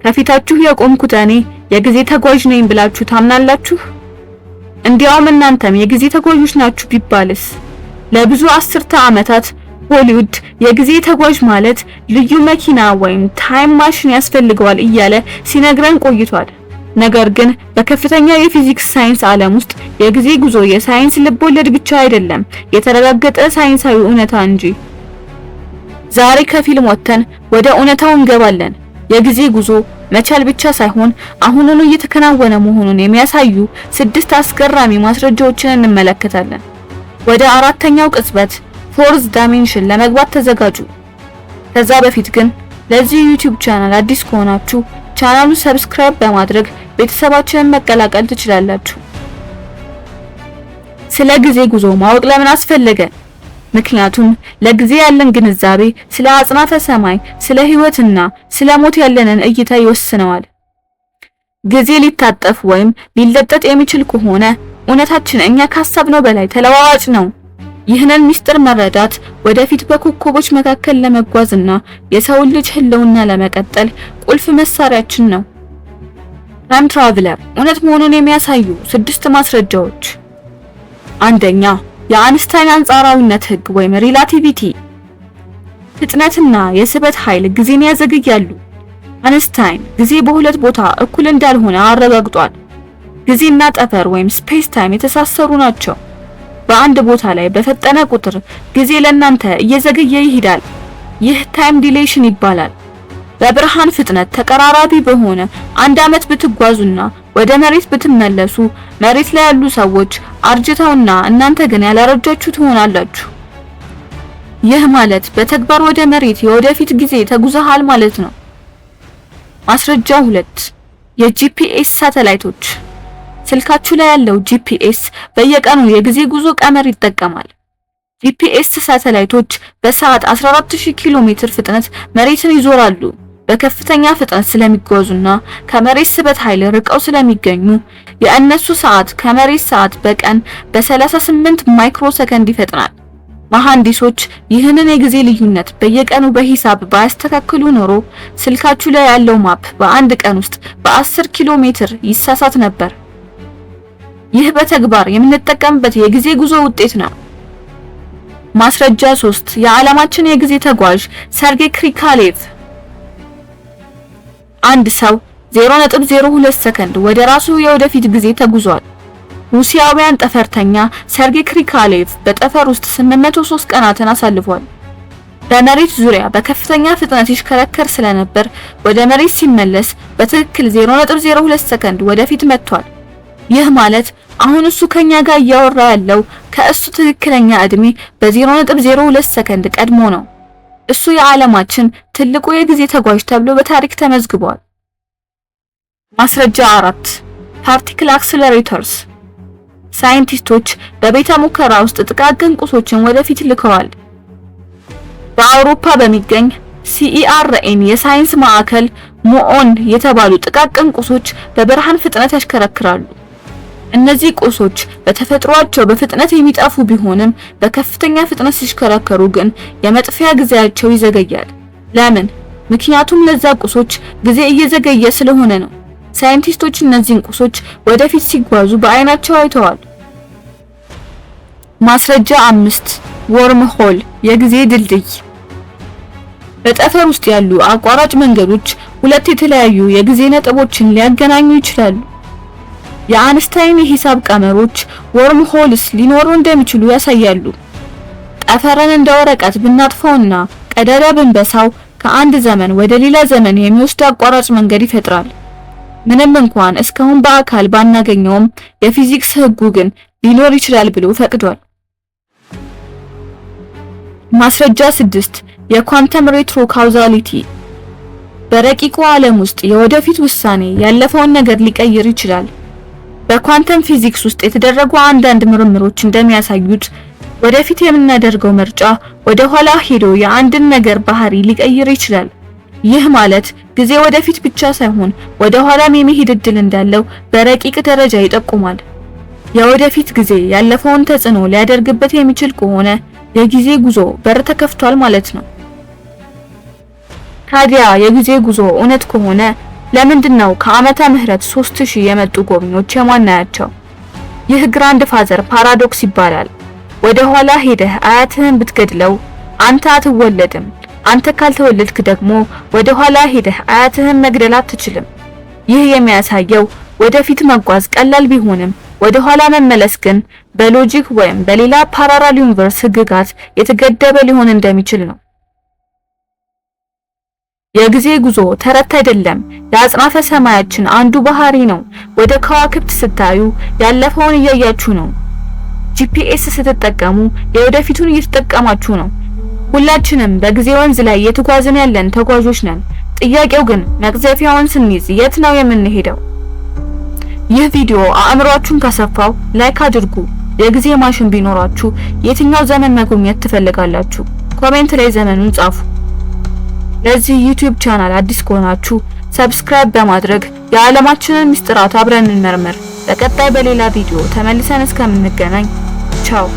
ከፊታችሁ የቆምኩት እኔ የጊዜ ተጓዥ ነኝ ብላችሁ ታምናላችሁ? እንዲያውም እናንተም የጊዜ ተጓዦች ናችሁ ቢባልስ? ለብዙ አስርተ ዓመታት ሆሊውድ የጊዜ ተጓዥ ማለት ልዩ መኪና ወይም time machine ያስፈልገዋል እያለ ሲነግረን ቆይቷል። ነገር ግን በከፍተኛ የፊዚክስ ሳይንስ ዓለም ውስጥ የጊዜ ጉዞ የሳይንስ ልቦለድ ብቻ አይደለም፣ የተረጋገጠ ሳይንሳዊ እውነታ እንጂ። ዛሬ ከፊልም ወጥተን ወደ እውነታው እንገባለን። የጊዜ ጉዞ መቻል ብቻ ሳይሆን አሁኑኑ እየተከናወነ መሆኑን የሚያሳዩ ስድስት አስገራሚ ማስረጃዎችን እንመለከታለን። ወደ አራተኛው ቅጽበት fourth dimension ለመግባት ተዘጋጁ። ከዛ በፊት ግን ለዚህ YouTube channel አዲስ ከሆናችሁ ቻናሉን subscribe በማድረግ ቤተሰባችንን መቀላቀል ትችላላችሁ። ስለ ጊዜ ጉዞ ማወቅ ለምን አስፈለገ? ምክንያቱም ለጊዜ ያለን ግንዛቤ ስለ አጽናፈ ሰማይ፣ ስለ ህይወትና ስለ ሞት ያለንን እይታ ይወስነዋል። ጊዜ ሊታጠፍ ወይም ሊለጠጥ የሚችል ከሆነ እውነታችን እኛ ካሰብነው በላይ ተለዋዋጭ ነው። ይህንን ምስጢር መረዳት ወደፊት በኮከቦች መካከል ለመጓዝና የሰውን ልጅ ህልውና ለመቀጠል ቁልፍ መሳሪያችን ነው። Time traveler እውነት መሆኑን የሚያሳዩ ስድስት ማስረጃዎች። አንደኛ፣ የአንስታይን አንጻራዊነት ህግ ወይም relativity። ፍጥነትና የስበት ኃይል ጊዜን ያዘገያሉ። አንስታይን ጊዜ በሁለት ቦታ እኩል እንዳልሆነ አረጋግጧል። ጊዜና ጠፈር ወይም space time የተሳሰሩ ናቸው። በአንድ ቦታ ላይ በፈጠነ ቁጥር ጊዜ ለእናንተ እየዘገየ ይሄዳል። ይህ time dilation ይባላል። በብርሃን ፍጥነት ተቀራራቢ በሆነ አንድ ዓመት ብትጓዙና ወደ መሬት ብትመለሱ መሬት ላይ ያሉ ሰዎች አርጅተውና እናንተ ግን ያላረጃችሁ ትሆናላችሁ። ይህ ማለት በተግባር ወደ መሬት የወደፊት ጊዜ ተጉዘሃል ማለት ነው። ማስረጃ 2፣ የ GPS ሳተላይቶች። ስልካችሁ ላይ ያለው GPS በየቀኑ የጊዜ ጉዞ ቀመር ይጠቀማል። GPS ሳተላይቶች በሰዓት 14000 ኪሎ ሜትር ፍጥነት መሬትን ይዞራሉ። በከፍተኛ ፍጥነት ስለሚጓዙና ከመሬት ስበት ኃይል ርቀው ስለሚገኙ የእነሱ ሰዓት ከመሬት ሰዓት በቀን በ38 ማይክሮ ሰከንድ ይፈጥናል። መሐንዲሶች ይህንን የጊዜ ልዩነት በየቀኑ በሂሳብ ባያስተካክሉ ኖሮ ስልካችሁ ላይ ያለው map በአንድ ቀን ውስጥ በ10 ኪሎ ሜትር ይሳሳት ነበር። ይህ በተግባር የምንጠቀምበት የጊዜ ጉዞ ውጤት ነው። ማስረጃ 3፣ የዓለማችን የጊዜ ተጓዥ ሰርጌይ ክሪካሌቭ። አንድ ሰው 0.02 ሰከንድ ወደ ራሱ የወደፊት ጊዜ ተጉዟል። ሩሲያዊው ጠፈርተኛ ሰርጌይ ክሪካሌቭ በጠፈር ውስጥ 803 ቀናትን አሳልፏል። በመሬት ዙሪያ በከፍተኛ ፍጥነት ይሽከረከር ስለነበር ወደ መሬት ሲመለስ በትክክል 0.02 ሰከንድ ወደፊት መጥቷል። ይህ ማለት አሁን እሱ ከኛ ጋር እያወራ ያለው ከእሱ ትክክለኛ እድሜ በ0.02 ሰከንድ ቀድሞ ነው። እሱ የዓለማችን ትልቁ የጊዜ ተጓዥ ተብሎ በታሪክ ተመዝግቧል። ማስረጃ 4፣ particle accelerators። ሳይንቲስቶች በቤተ ሙከራ ውስጥ ጥቃቅን ቁሶችን ወደፊት ልከዋል። በአውሮፓ በሚገኝ CERN የሳይንስ ማዕከል ሙኦን የተባሉ ጥቃቅን ቁሶች በብርሃን ፍጥነት ያሽከረክራሉ። እነዚህ ቁሶች በተፈጥሯቸው በፍጥነት የሚጠፉ ቢሆንም በከፍተኛ ፍጥነት ሲሽከረከሩ ግን የመጥፊያ ጊዜያቸው ይዘገያል። ለምን? ምክንያቱም ለዛ ቁሶች ጊዜ እየዘገየ ስለሆነ ነው። ሳይንቲስቶች እነዚህን ቁሶች ወደፊት ሲጓዙ በአይናቸው አይተዋል። ማስረጃ 5፣ wormhole የጊዜ ድልድይ። በጠፈር ውስጥ ያሉ አቋራጭ መንገዶች ሁለት የተለያዩ የጊዜ ነጥቦችን ሊያገናኙ ይችላሉ። የአንስታይን የሂሳብ ቀመሮች wormholes ሊኖሩ እንደሚችሉ ያሳያሉ። ጠፈርን እንደ ወረቀት ብናጥፈውና ቀዳዳ ብንበሳው ከአንድ ዘመን ወደ ሌላ ዘመን የሚወስድ አቋራጭ መንገድ ይፈጥራል። ምንም እንኳን እስካሁን በአካል ባናገኘውም የፊዚክስ ህጉ ግን ሊኖር ይችላል ብሎ ፈቅዷል። ማስረጃ 6፣ የ quantum retro causality። በረቂቁ ዓለም ውስጥ የወደፊት ውሳኔ ያለፈውን ነገር ሊቀይር ይችላል። በኳንተም ፊዚክስ ውስጥ የተደረጉ አንዳንድ ምርምሮች እንደሚያሳዩት ወደፊት የምናደርገው ምርጫ ወደ ኋላ ሄዶ የአንድን ነገር ባህሪ ሊቀይር ይችላል። ይህ ማለት ጊዜ ወደፊት ብቻ ሳይሆን ወደ ኋላም የመሄድ እድል እንዳለው በረቂቅ ደረጃ ይጠቁማል። የወደፊት ጊዜ ያለፈውን ተጽዕኖ ሊያደርግበት የሚችል ከሆነ የጊዜ ጉዞ በር ተከፍቷል ማለት ነው። ታዲያ የጊዜ ጉዞ እውነት ከሆነ ለምንድን ነው ከዓመተ ምህረት 3000 የመጡ ጎብኚዎች የማናያቸው? ይህ grandfather paradox ይባላል። ወደ ኋላ ሄደህ አያትህን ብትገድለው አንተ አትወለድም። አንተ ካልተወለድክ ደግሞ ወደ ኋላ ሄደህ አያትህን መግደል አትችልም። ይህ የሚያሳየው ወደፊት መጓዝ ቀላል ቢሆንም ወደ ኋላ መመለስ ግን በ logic ወይም በሌላ parallel universe ህግጋት የተገደበ ሊሆን እንደሚችል ነው። የጊዜ ጉዞ ተረት አይደለም፣ የአጽናፈ ሰማያችን አንዱ ባህሪ ነው። ወደ ከዋክብት ስታዩ ያለፈውን እያያችሁ ነው። GPS ስትጠቀሙ የወደፊቱን እየተጠቀማችሁ ነው። ሁላችንም በጊዜ ወንዝ ላይ እየተጓዝን ያለን ተጓዦች ነን። ጥያቄው ግን መቅዘፊያውን ስንይዝ የት ነው የምንሄደው? ይህ ቪዲዮ አእምሯችሁን ካሰፋው like አድርጉ። የጊዜ ማሽን ቢኖራችሁ የትኛው ዘመን መጎብኘት ትፈልጋላችሁ? Comment ላይ ዘመኑን ጻፉ። ለዚህ YouTube channel አዲስ ከሆናችሁ subscribe በማድረግ የዓለማችንን ምስጢራት አብረን እንመርምር። በቀጣይ በሌላ ቪዲዮ ተመልሰን እስከምንገናኝ ቻው።